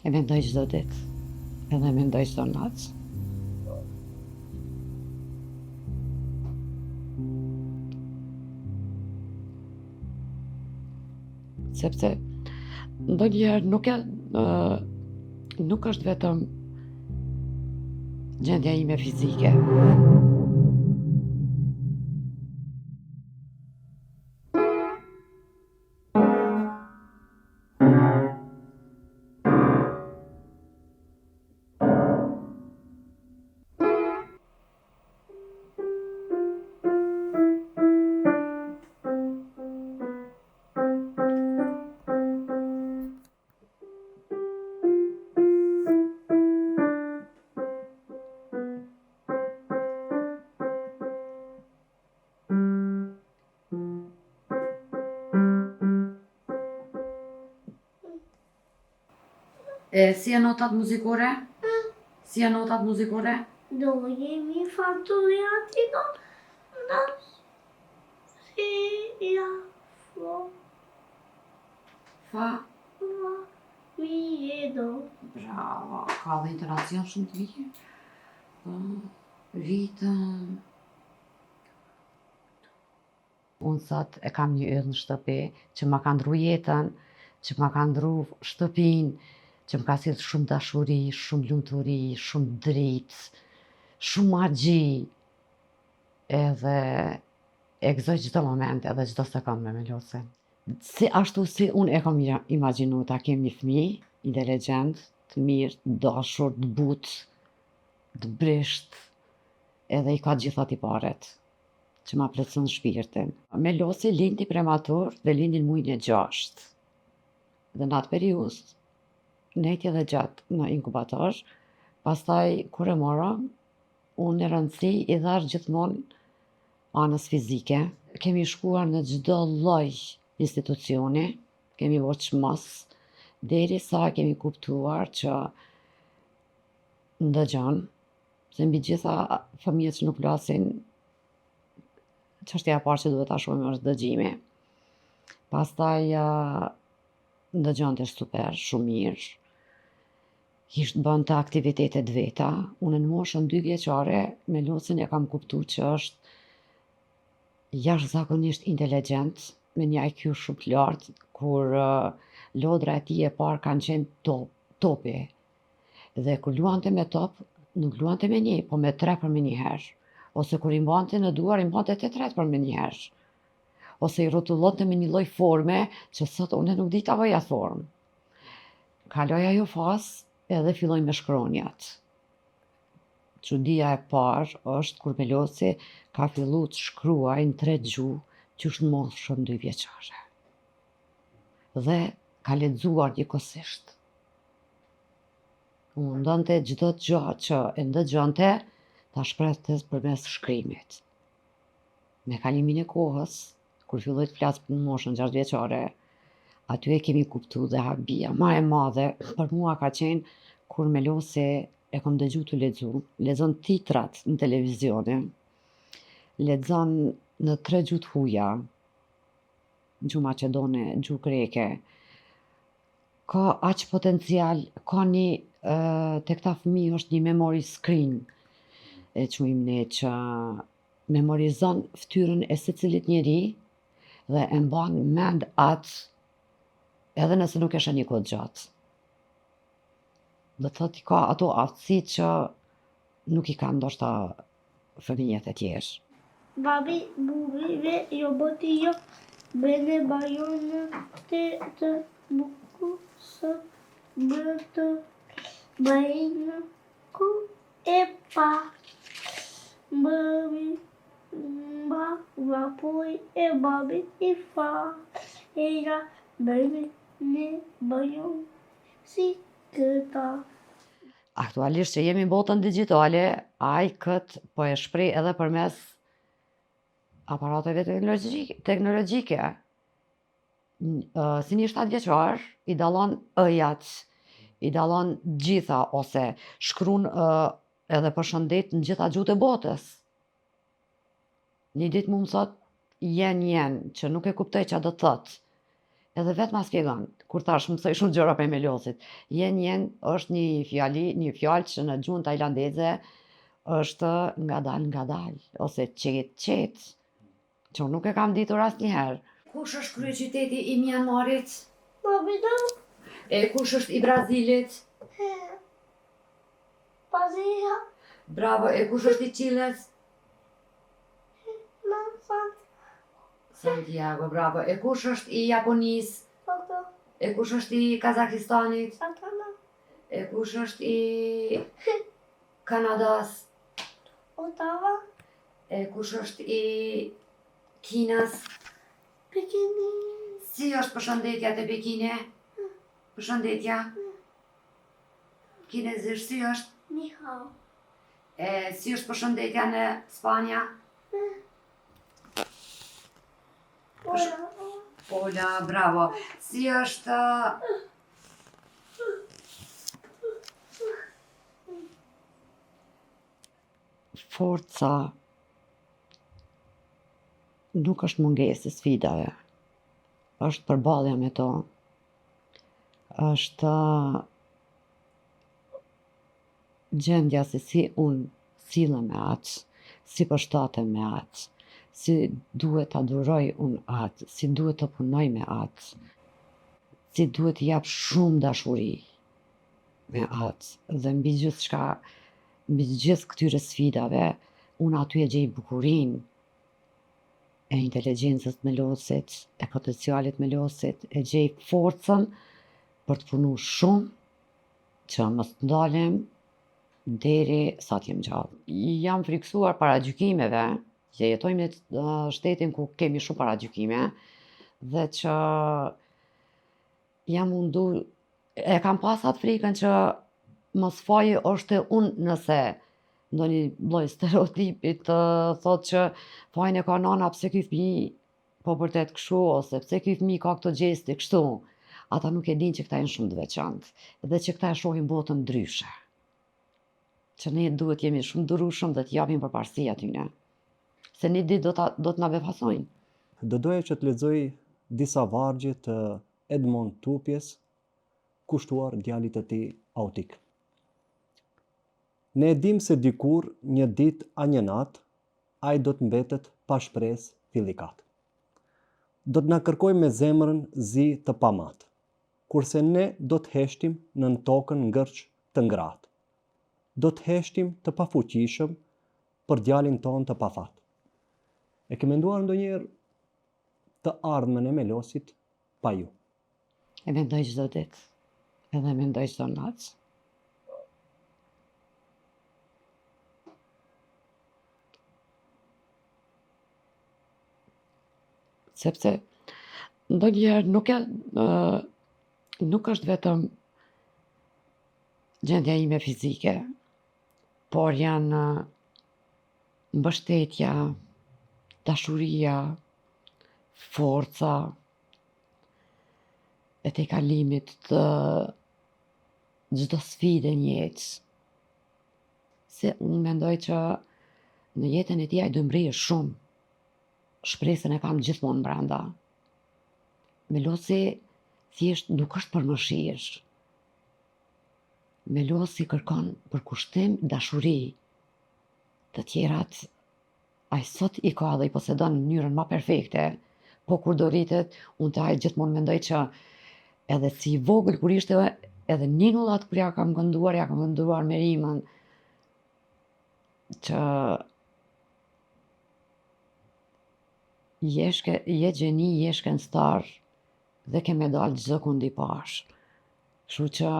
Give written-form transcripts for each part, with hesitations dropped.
E mendoj çdo ditë. Edhe mendoj çdo natë. Sepse ndonjëherë nuk e nuk është vetëm gjendja ime fizike. E, si janë notat muzikore? Si janë notat muzikore? Do, re, mi, fa, do, la, ti, do, la, si, la, fo. Fa? Fa, mi, re, do. Bravo, ka dhe intonacion shumë të mirë. Po, vitën. Unë sot e kam një yll në shtëpi që ma ka ndru jetën, që ma ka ndru shtëpinë, që më ka sjellë shumë dashuri, shumë lumturi, shumë dritë, shumë magji. Edhe e gëzoj çdo moment edhe çdo sekond me Melosin. Si ashtu si unë e kam imagjinu ta kem një fëmijë inteligjent, të mirë, të dashur, të butë, të brishtë, edhe i ka gjitha tiparet që ma plotëson shpirtin. Melosi lindi prematur dhe lindi në mujin e gjashtë. Dhe në atë periudhë nejti edhe gjatë në inkubator, pastaj kur e mora, unë rëndësi i dhash gjithmonë anës fizike. Kemi shkuar në çdo lloj institucioni, kemi bo çmos, derisa kemi kuptuar që ndëgjon, se mbi gjitha fëmijët që nuk flasin, çështja e parë që duhet ta shohim është dëgjimi. Pastaj ndëgjonte super, shumë mirë. Ish bënte aktivitetet veta. Unë në moshën dy vjeçare Melosin e kam kuptu që është jashtëzakonisht inteligjent, me një IQ shumë të lartë, kur lodra e tij e parë kanë qenë top, topi. Dhe kur luante me top, nuk luante me një, po me tre për me njëherë. Ose kur i mbante në duar, i mbante të tretë për me njëherë. Ose i rrotullonte me një lloj forme që sot unë nuk di ta bëj atë formë. Kaloi ajo fazë edhe filloi me shkronjat. Çudia e parë është kur Melosi ka fillu të shkruaj në tre gjuhë qysh në moshën dy vjeçare. Dhe ka lexuar njëkohësisht. U mundonte çdo gjë që e ndëgjonte ta shprehte përmes shkrimit. Me kalimin e kohës, kur filloi të flasë në moshën 6 vjeçare, aty e kemi kuptu dhe habia ma e madhe për mua ka qenë kur Melosi e kom dëgju tu lexu, lexon titrat në televizione, lexon në tre gjuhë të huja, gjuhë maqedone, gjuhë greke, ka aq potencial, ka një, te këta fëmijë është një memory screen, e quajmë ne që memorizon fytyrën e secilit njeri dhe e mban mend atë edhe nëse nuk e sheh një kohë të gjatë. Do të thotë ka ato aftësi që nuk i kanë ndoshta fëmijët e tjerë. Babi, bubi dhe roboti jo bene bajonë të të bukur së bërë të bëjnë ku e pa bëri mba vapoj e babi i fa e ja bëjnë ne bajonë si këta. Aktualisht që jemi në botën digjitale, ai këtë po e shpreh edhe përmes aparateve teknologjike. Si një 7 vjeçar, i dallon ëjat, i dallon gjitha, ose shkrun edhe përshëndet në gjitha gjuhët e botës. Një ditë mu më thot, jen, jen, që nuk e kuptoj që do të thot. Edhe vetë ma spjegon, kur thash mësoj shumë gjëra prej Melosit. Jen jen është një fjali, një fjalë që në gjuhën tajlandeze është ngadal ngadal ose qetë qetë, që unë nuk e kam ditur asnjëherë. Kush është kryeqyteti i Myanmarit? Naypyidaw. E kush është i Brazilit? Brasilia. Bravo, e kush është i Çiles? Santiago, bravo. E kush është i Japonisë? Tokyo. E kush është i Kazakistanit? Astana. E kush është i Kanadas? Ottawa. E kush është i Kinës? Pekini. Si është përshëndetja te Pekini? Përshëndetja? Kinezisht si është? Ni hao. E si është përshëndetja në Spanja? Hola. Hola, bravo. Si është Forca nuk është mungesë e sfidave, është përballja me to, është gjendja se si unë sillem me atë, si përshtatem me atë, si duhet ta duroj unë atë, si duhet të punoj me atë, si duhet t'i jap shumë dashuri me atë dhe mbi gjithçka, mbi gjithë këtyre sfidave, unë aty e gjej bukurinë e inteligjencës të Melosit, e potencialit të Melosit, e gjej forcën për të punu shumë, që mos të ndalem deri sa të jem gjallë. Jam frikësuar paragjykimeve, që jetojmë në shtetin ku kemi shumë paragjykime, dhe që jam mundu, e kam pas atë frikën që mos faji është te unë nëse ndonjë lloj stereotipi të thotë që fajin e ka nana pse ky fëmijë po bërtet kështu ose pse ky fëmijë ka këto gjeste kështu. Ata nuk e dinë që këta janë shumë të veçantë dhe që këta e shohin botën ndryshe. Që ne duhet jemi shumë durueshëm dhe të japim përparësi atyne. Se një ditë do ta do të na befasojnë. Do doja që të lexoj disa vargje të Edmond Tupjes kushtuar djalit të tij autik. Ne e dimë se dikur, një ditë a një natë, ai do të mbetet pa shpresë fillikat. Do të na kërkojë me zemrën zi të pamatë, kurse ne do të heshtim nën tokën ngërç të ngratë. Do të heshtim të pafuqishëm për djalin tonë të pafat. E ke menduar ndonjëherë të ardhmen e Melosit pa ju? E mendoj çdo ditë, edhe mendoj çdo natë. Sepse ndonjëherë nuk e nuk është vetëm gjendja ime fizike, por janë mbështetja, dashuria, forca, e tejkalimit të çdo sfide në jetë. Se unë mendoj që në jetën e tij ai do mbrijë shumë. Shpresën e kam gjithmonë brenda. Melosi thjesht nuk është për mëshirë. Melosi kërkon përkushtim, dashuri. Të tjerat Ai sot i ka dhe i posedon në mënyrën ma perfekte, po kur do rritet, unë te ai gjithmonë mendoj që edhe si i vogël kur ishte edhe ninullat kur ja kam kënduar, ja kam kënduar me rimën që je, shke, je gjeni, je shkencëtar dhe ke me dalë çdokund i parë. Kështu që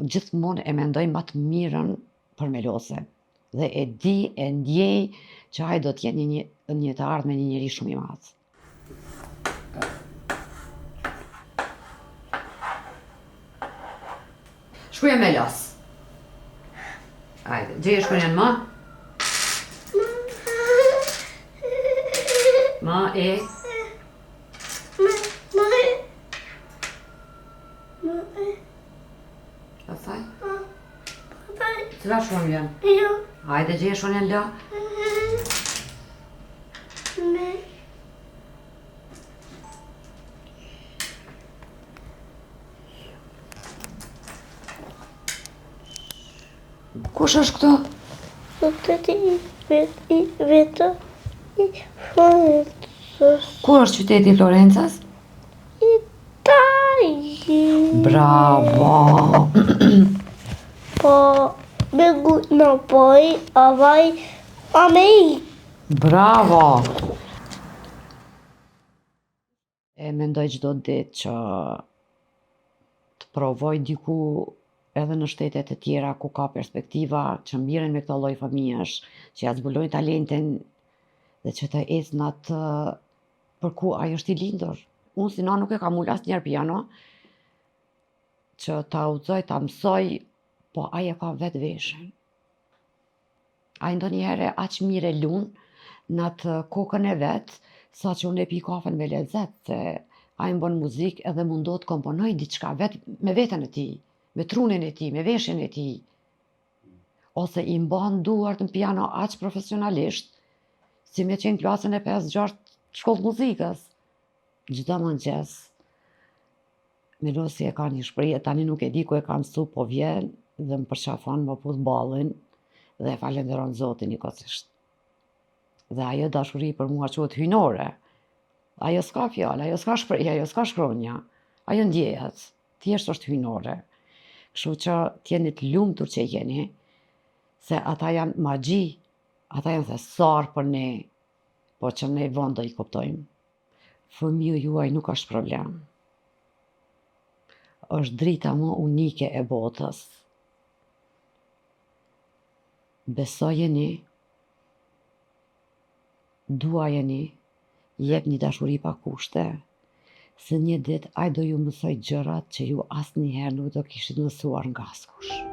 gjithmonë e mendoj ma të mirën për Melosin. Dhe e di, e ndjej që ai do të jetë një, një, një të ardhme një njeri shumë i madh. Shkruje Melos. Ajde, gjeje shkronjën M. M, E. M, M, E. M, E. Pastaj? Pastaj. Cila shkronjë vjen? Jo. Hajde gjeje shkronjën L. Me. Kush është këtu? Qyteti i vet i vetëm i Florencës. Ku është qyteti i Florencës? Itali. Bravo. Po, Begu Napoli, Hawaii, Amerikë. Bravo. E mendoj çdo ditë që të provoj diku edhe në shtetet e tjera ku ka perspektiva që mirren me këto lloj fëmijësh, që ja zbulojnë talentin dhe që të ecë në atë për ku ai është i lindur. Unë si nanë nuk e kam ulë asnjëherë piano, që ta udhëzoj, ta mësoj, po ai e ka vetë veshin. Ai ndonjëherë aq mirë e lun në atë kokën e vet, sa që unë e pi kafen me lezet, se ai më bën muzikë edhe mundohet të komponoj diçka vet me veten e tij, me trunin e tij, me veshin e tij. Ose i mban duart në piano aq profesionalisht, si me qenë klasën e 5-6 shkollë muzikës. Çdo mëngjes Milosi e ka një shprehje, tani nuk e di ku e ka mësu, po vjen dhe më përqafon, më puth ballin dhe e falenderon Zotin njëkohësisht. Dhe ajo dashuri për mua quhet hyjnore. Ajo s'ka fjalë, ajo s'ka shprehje, ajo s'ka shkronja. Ajo ndjehet, thjesht është hyjnore. Kështu që të jeni të lumtur që i keni, se ata janë magji, ata janë thesar për ne, po që ne vonë do i kuptojmë. Fëmiu juaj nuk është problem. Është drita më unike e botës. Besojeni, duajeni, jepni dashuri pa kushte, se një ditë ai do ju mësoj gjërat që ju asnjëherë nuk do kishit mësuar nga askush.